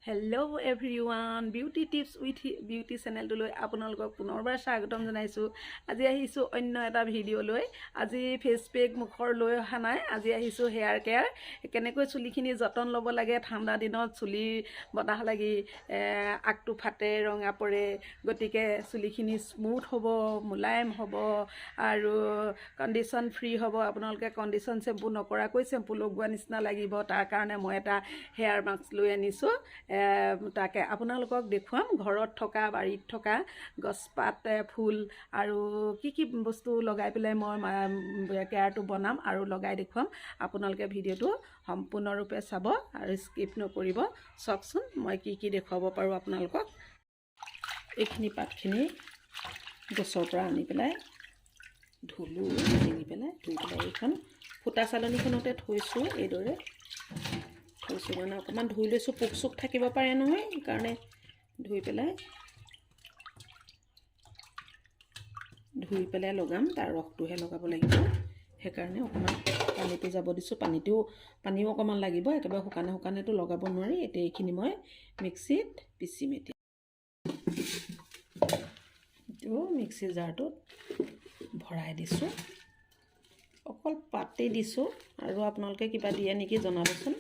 Hello everyone, beauty tips with beauty চেনেলটোলৈ আপোনালোকক পুনৰবাৰ স্বাগতম জনাইছোঁ। আজি আহিছোঁ অন্য এটা ভিডিঅ' লৈ। আজি ফেচ পেক মুখৰ লৈ অহা নাই, আজি আহিছোঁ হেয়াৰ কেয়াৰ, কেনেকৈ চুলিখিনি যতন ল'ব লাগে। ঠাণ্ডা দিনত চুলিৰ বতাহ লাগি আগটো ফাটে, ৰঙা পৰে। গতিকে চুলিখিনি স্মুথ হ'ব, মোলায়েম হ'ব আৰু কণ্ডিশ্যন ফ্ৰী হ'ব। আপোনালোকে কণ্ডিশ্যন চেম্পু নকৰাকৈ চেম্পু লগোৱা নিচিনা লাগিব। তাৰ কাৰণে মই এটা হেয়াৰ মাস্ক লৈ আনিছোঁ। তাকে আপোনালোকক দেখুৱাম। ঘৰত থকা, বাৰীত থকা গছপাত, ফুল আৰু কি কি বস্তু লগাই পেলাই মই কেয়াৰটো বনাম আৰু লগাই দেখুৱাম। আপোনালোকে ভিডিঅ'টো সম্পূৰ্ণৰূপে চাব আৰু স্কিপ নকৰিব। চাওকচোন মই কি কি দেখুৱাব পাৰোঁ আপোনালোকক। এইখিনি পাতখিনি গছৰ পৰা আনি পেলাই ধুলোঁ, ছিঙি পেলাই ধুই পেলাই এইখন ফুটা চালনীখনতে থৈছোঁ। এইদৰে থৈছোঁ, মানে অকণমান ধুই লৈছোঁ, পোক চোক থাকিব পাৰে নহয়, সেইকাৰণে ধুই পেলাই লগাম। তাৰ ৰসটোহে লগাব লাগিব, সেইকাৰণে অকণমান পানীটো যাব দিছোঁ। পানীও অকণমান লাগিব, একেবাৰে শুকানে শুকানেতো লগাব নোৱাৰি। এতিয়া এইখিনি মই মিক্সিত পিচিম। এতিয়া এইটো মিক্সি জাৰটোত ভৰাই দিছোঁ। অকল পাতেই দিছোঁ আৰু আপোনালোকে কিবা দিয়ে নেকি জনাবচোন।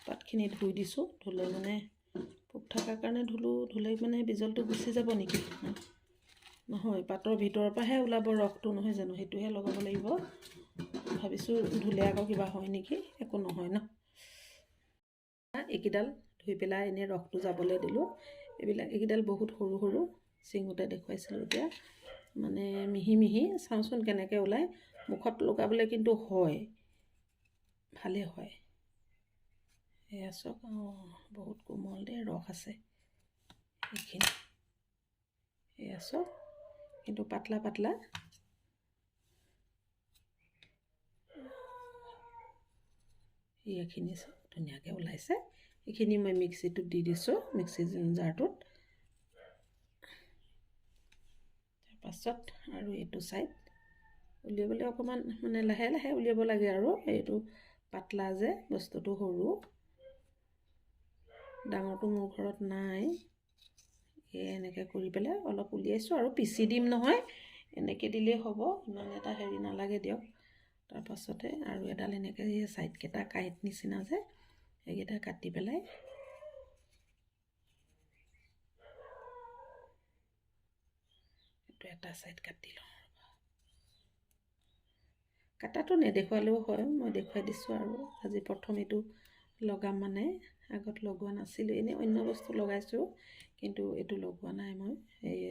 পাতখিনি ধুই দিছোঁ। ধুলে মানে পোক থকাৰ কাৰণে ধুলোঁ। ধুলে মানে বিজলটো গুচি যাব নেকি? নহয়, পাতৰ ভিতৰৰ পৰাহে ওলাব ৰসটো, নহয় জানো? সেইটোহে লগাব লাগিব। ভাবিছোঁ ধুলে আকৌ কিবা হয় নেকি, একো নহয় ন। এইকেইডাল ধুই পেলাই এনেই ৰসটো যাবলৈ দিলোঁ। এইকেইডাল বহুত সৰু সৰু, ছিঙোতে দেখুৱাইছিলোঁ। এতিয়া মানে মিহি মিহি, চাওঁচোন কেনেকৈ ওলায়। মুখত লগাবলৈ কিন্তু হয়, ভালেই হয়। এয়া চাওক, অঁ, বহুত কোমল দেই, ৰস আছে এইখিনি। এয়া চাওক, কিন্তু পাতলা পাতলা। এইখিনি চাওক, ধুনীয়াকৈ ওলাইছে। এইখিনি মই মিক্সিটোত দি দিছোঁ, মিক্সি জাৰটোত। তাৰপাছত আৰু এইটো ছাইড উলিয়াবলৈ অকণমান মানে লাহে লাহে উলিয়াব লাগে আৰু এইটো পাতলা যে বস্তুটো, সৰু, ডাঙৰটো মোৰ ঘৰত নাই। এই এনেকৈ কৰি পেলাই অলপ উলিয়াইছোঁ আৰু পিচি দিম নহয়, এনেকৈ দিলেই হ'ব, ইমান এটা হেৰি নালাগে দিয়ক। তাৰপাছতে আৰু এডাল এনেকৈ এই ছাইডকেইটা কাঁইট নিচিনা যে, সেইকেইটা কাটি পেলাই এইটো এটা ছাইড কাটি লওঁ। কাটাটো নেদেখুৱালেও হয়, মই দেখুৱাই দিছোঁ আৰু। আজি প্ৰথম এইটো লগাম, মানে আগত লগোৱা নাছিলোঁ। এনেই অন্য বস্তু লগাইছোঁ, কিন্তু এইটো লগোৱা নাই মই। এই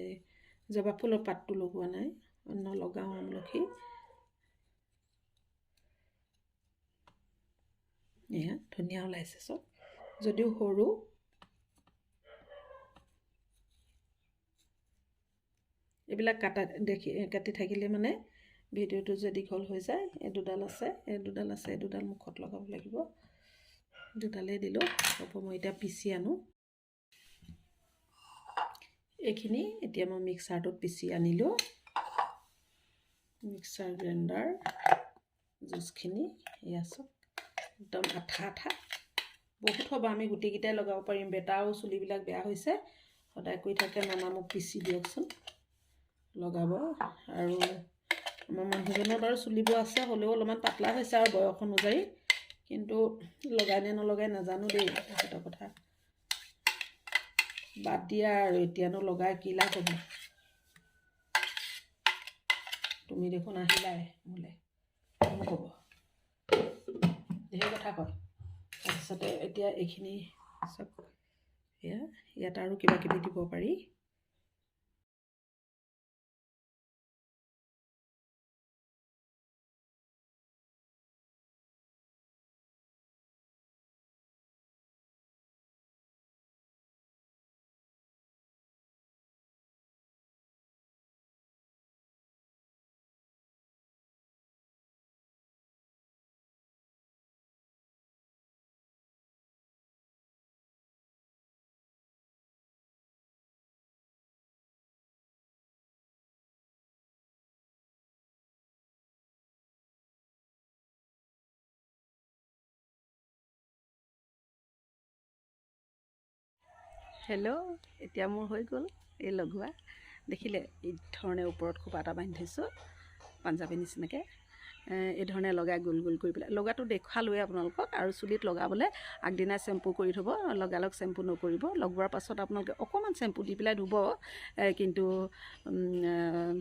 জবা ফুলৰ পাতটো লগোৱা নাই, অন্য লগাওঁ, আমলখি। এয়া ধুনীয়া ওলাইছে চব, যদিও সৰু। এইবিলাক কাটা দেখি কাটি থাকিলে মানে ভিডিঅ'টো যে দীঘল হৈ যায়। এই দুডাল আছে, এই দুডাল আছে, এই দুডাল মুখত লগাব লাগিব। দুডালেই দিলোঁ, হ'ব। মই এতিয়া পিচি আনো এইখিনি। এতিয়া মই মিক্সাৰটোত পিচি আনিলোঁ, মিক্সাৰ গ্ৰাইণ্ডাৰ জুচখিনি। এয়া চাওক, একদম আঠা আঠা, বহুত হ'ব। আমি গোটেইকেইটাই লগাব পাৰিম। বেটাও চুলিবিলাক বেয়া হৈছে, সদায় কৈ থাকে, নানা মোক পিচি দিয়কচোন, লগাব। আৰু আমাৰ মানুহজনৰ বাৰু চুলিবোৰ আছে, হ'লেও অলপমান পাতলা হৈছে আৰু বয়স অনুযায়ী। কিন্তু লগাই নে নলগাই নাজানো দেই, তেখেতৰ কথা বাদ দিয়া আৰু। এতিয়ানো লগাই কি লাভ হ'ব? তুমি দেখোন আহিলাই মোলৈ, ক'ব ধেৰ কথা কয়। তাৰপিছতে এতিয়া এইখিনি চব এয়া ইয়াত আৰু কিবা কিবি দিব পাৰি। হেল্ল', এতিয়া মোৰ হৈ গ'ল এই লগোৱা। দেখিলে, এই ধৰণে ওপৰত খোপা এটা বান্ধি থৈছোঁ পাঞ্জাৱী নিচিনাকৈ। এই ধৰণে লগাই গোল গোল কৰি পেলাই লগাটো দেখুৱালোৱে আপোনালোকক। আৰু চুলিত লগাবলৈ আগদিনাই চেম্পু কৰি থ'ব, লগালগ চেম্পু নকৰিব। লগোৱাৰ পাছত আপোনালোকে অকণমান চেম্পু দি পেলাই ধুব, কিন্তু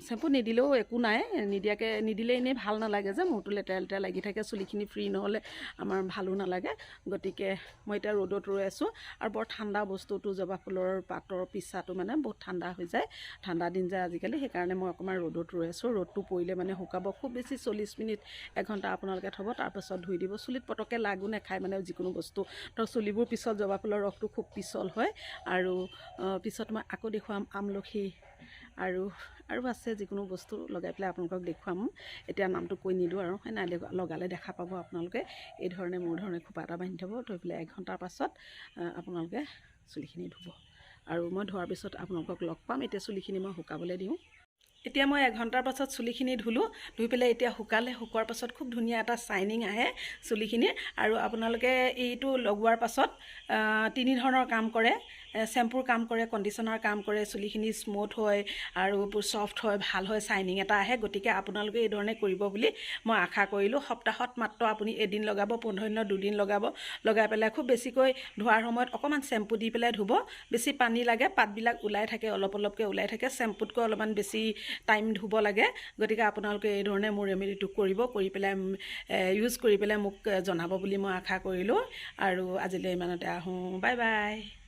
চেম্পু নিদিলেও একো নাই। নিদিয়াকৈ নিদিলে এনেই ভাল নালাগে যে মূৰটো লেতেৰা লেতেৰা লাগি থাকে, চুলিখিনি ফ্ৰী নহ'লে আমাৰ ভালো নালাগে। গতিকে মই এতিয়া ৰ'দত ৰৈ আছোঁ আৰু বৰ ঠাণ্ডা বস্তুটো, জবা ফুলৰ পাতৰ পিছাটো মানে বহুত ঠাণ্ডা হৈ যায়, ঠাণ্ডা দিন যায় আজিকালি। সেইকাৰণে মই অকণমান ৰ'দত ৰৈ আছোঁ। ৰ'দটো পৰিলে মানে শুকাব। খুব বেছি 40 মিনিট, এঘণ্টা আপোনালোকে থ'ব, তাৰপাছত ধুই দিব। চুলিত পটককৈ লাগো নাখায় মানে যিকোনো বস্তু ধৰক চুলিবোৰ পিছত জবা ফুলৰ ৰসটো খুব পিছল হয়। আৰু পিছত মই আকৌ দেখুৱাম আমলখি আৰু আছে, যিকোনো বস্তু লগাই পেলাই আপোনালোকক দেখুৱাম। এতিয়া নামটো কৈ নিদিওঁ আৰু, হয় নাই, লগালে দেখা পাব আপোনালোকে। এই ধৰণে মোৰ ধৰণে খোপা এটা বান্ধি থ'ব, থৈ পেলাই এঘণ্টাৰ পাছত আপোনালোকে চুলিখিনি ধুব আৰু মই ধোৱাৰ পিছত আপোনালোকক লগ পাম। এতিয়া চুলিখিনি মই শুকাবলৈ দিওঁ। এতিয়া মই এঘণ্টাৰ পাছত চুলিখিনি ধুলোঁ, ধুই পেলাই এতিয়া শুকালে। শুকোৱাৰ পাছত খুব ধুনীয়া এটা চাইনিং আহে চুলিখিনিৰ। আৰু আপোনালোকে এইটো লগোৱাৰ পাছত তিনি ধৰণৰ কাম কৰে: চেম্পুৰ কাম কৰে, কণ্ডিশ্যনাৰ কাম কৰে, চুলিখিনি স্মুথ হয় আৰু ছফ্ট হয়, ভাল হয়, চাইনিং এটা আহে। গতিকে আপোনালোকে এই ধৰণে কৰিব বুলি মই আশা কৰিলোঁ। সপ্তাহত মাত্ৰ আপুনি এদিন লগাব, 15 দিনত দুদিন লগাব। লগাই পেলাই খুব বেছিকৈ ধোৱাৰ সময়ত অকণমান চেম্পু দি পেলাই ধুব। বেছি পানী লাগে, পাতবিলাক ওলাই থাকে, অলপ অলপকৈ ওলাই থাকে। চেম্পুতকৈ অলপমান বেছি টাইম ধুব লাগে। গতিকে আপোনালোকে এই ধৰণে মোৰ ৰেমেডিটো কৰিব, কৰি পেলাই ইউজ কৰি পেলাই মোক জনাব বুলি মই আশা কৰিলোঁ। আৰু আজিলৈ ইমানতে আহোঁ। Bye bye.